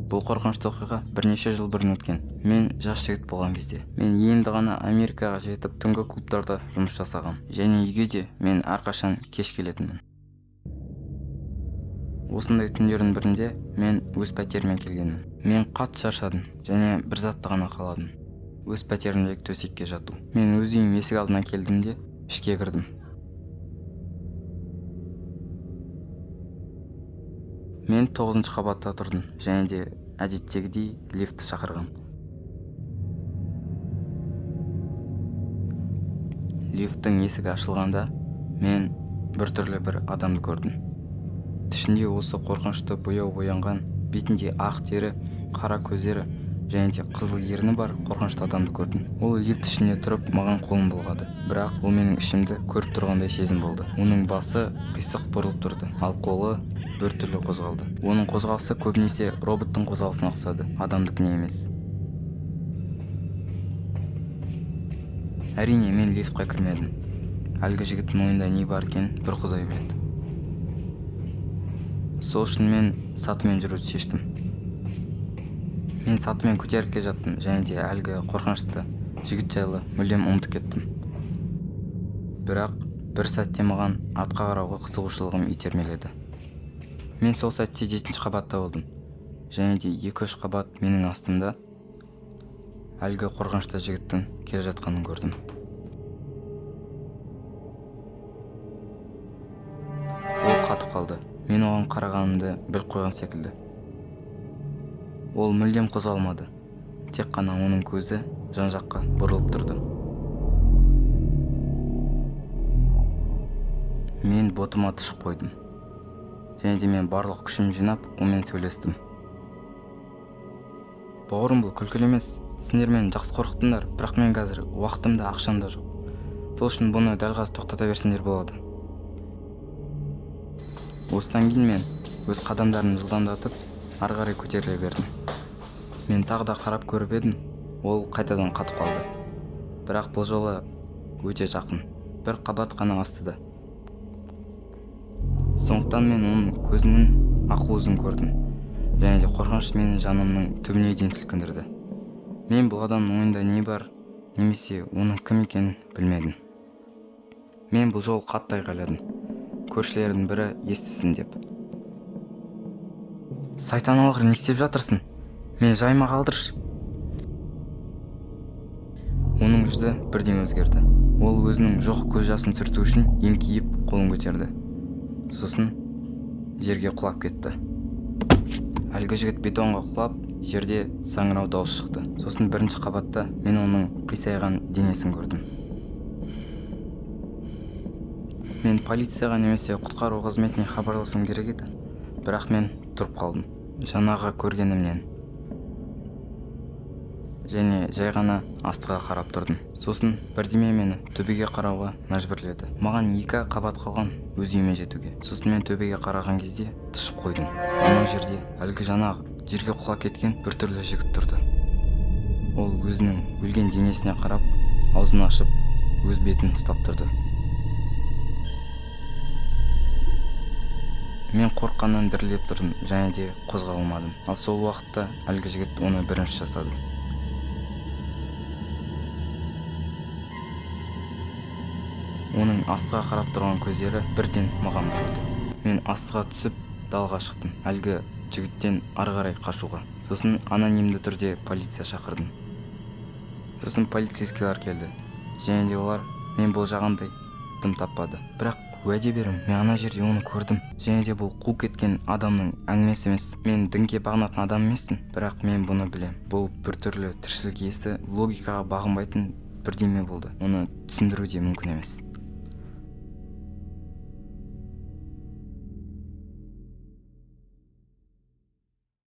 Бұл қорқынышты оқиға бірнеше жыл бұрын өткен. Мен жас жігіт болған кезде. Мен енді ғана Америкаға жетіп түнгі клубтарда жұмыс жасағам. Және үйге де мен әрқашан кеш келетінмін. Осындай түндердің бірінде мен өз пәтеріме келгенмін. Мен қатты шаршадым және бір затты ғана қаладым. Өз пәтерімдегі төсекке жату. Мен өз үйім есік алдына келдім де ішке кірдім. Мен 9-шы қабатта тұрдым және де әдеттегідей лифтті шақырғам. Лифттің есігі ашылғанда мен біртүрлі бір адамды көрдім. Ішінде осы қорқынышты бояу боянған, бетінде ақ тері, қара көздері және де қызыл ерні бар қорқынышты адамды көрдім. Ол лифт ішінде тұрып маған қолын бұлғады. Бірақ ол менің ішімді көріп тұрғандай сезім болды. Оның басы қисық бұрылып тұрды, ал қолы біртүрлі қозғалды. Оның қозғалысы көбінесе роботтың қозғалысына ұқсады, адамдікіне емес. Әрине, мен лифтқа кірмедім. Әлгі жігіттің ойында не бар екенін бір Құдай біледі. Сол үшін мен сатымен жүруді шештім. Мен сатымен көтеріліп келе жаттым және де әлгі қорқынышты жігіт жайлы мүлдем ұмытып кеттім. Бірақ бір сәтте маған артқа қарауға қызығушылығым итермеледі. Мен сол сәтте 7-ші қабатта болдым. Және де 2-3 қабат менің астымда әлгі қорқынышты жігіттің келе жатқанын көрдім. Ол қатып қалды. Мен оған қарағанымды біліп қойған секілді. Ол мүлдем қозғалмады. Тек қана оның көзі жан-жаққа бұрылып тұрды. Мен ботыма тышып қойдым. Және де мен барлық күшімді жинап, онымен сөйлестім. Бауырым, бұл күлкілі емес. Сендер мені жақсы қорқыттыңдар, бірақ мен қазір уақытым да ақшам да жоқ. Сол үшін бұны дәл қазір тоқтата берсеңдер болады. Осыдан кейін мен өз қадамдарымды жылдамдатып, ары қарай көтеріле бердім. Мен тағы да қарап көріп едім, ол қайтадан қатып қалды. Бірақ бұл жолы өте жақын, бір қабат қана астыда. Сондықтан мен оның көзінің ақуызын көрдім. Және де қорқыныш мені жанымның түбіне дейін сілкіндірді. Мен бұл адамның ойында не бар, немесе оның кім екенін білмедім. Мен бұл жолы қатты айғайладым. Көршілердің бірі естісін деп. Сайтан алғыр, не істеп жатырсың? Мен жайыма қалдыршы. Оның жүзі бірден өзгерді. Ол өзінің жоқ көз жасын сүрту үшін еңкейіп қолын көтерді. Сосын жерге құлап кетті. Әлгі жігіт бетонға құлап, жерде саңырау дауыс шықты. Сосын бірінші қабатта мен оның қисайған денесін көрдім. Мен полицияға немесе құтқару қызметіне хабарласуым керек еді. Бірақ мен тұрып қалдым. Жаңағы көргенімнен. Және жай ғана астыға қарап тұрдым. Сосын бірдеме мені төбеге қарауға мәжбүрледі. Маған 2 қабат қалған өз үйіме жетуге. Сосын мен төбеге қараған кезде тышып қойдым. Анау жерде әлгі жаңағы жерге құлап кеткен біртүрлі жігіт тұрды. Ол өзінің өлген денесіне қарап, аузын ашып, өз бетін ұстап тұрды. Мен қорыққаннан дірілдеп тұрдым және де қозғала алмадым. Ал сол уақытта әлгі жігіт оны бірінші жасады. Оның астыға қарап тұрған көздері бірден маған бұрылды. Мен астыға түсіп далға шықтым. Әлгі жігіттен ары қарай қашуға. Сосын анонимді түрде полиция шақырдым. Сосын полицейскийлер келді. Және де олар мен болжағандай дым таппады. Бірақ уәде беремін, мен ана жерде оны көрдім. Және де бұл қуып кеткен адамның әңгімесі емес. Мен дінге бағынатын адам емеспін, бірақ мен бұны білем. Бұл біртүрлі тіршілік иесі, логикаға бағынбайтын бірдеме болды. Оны түсіндіру де мүмкін емес.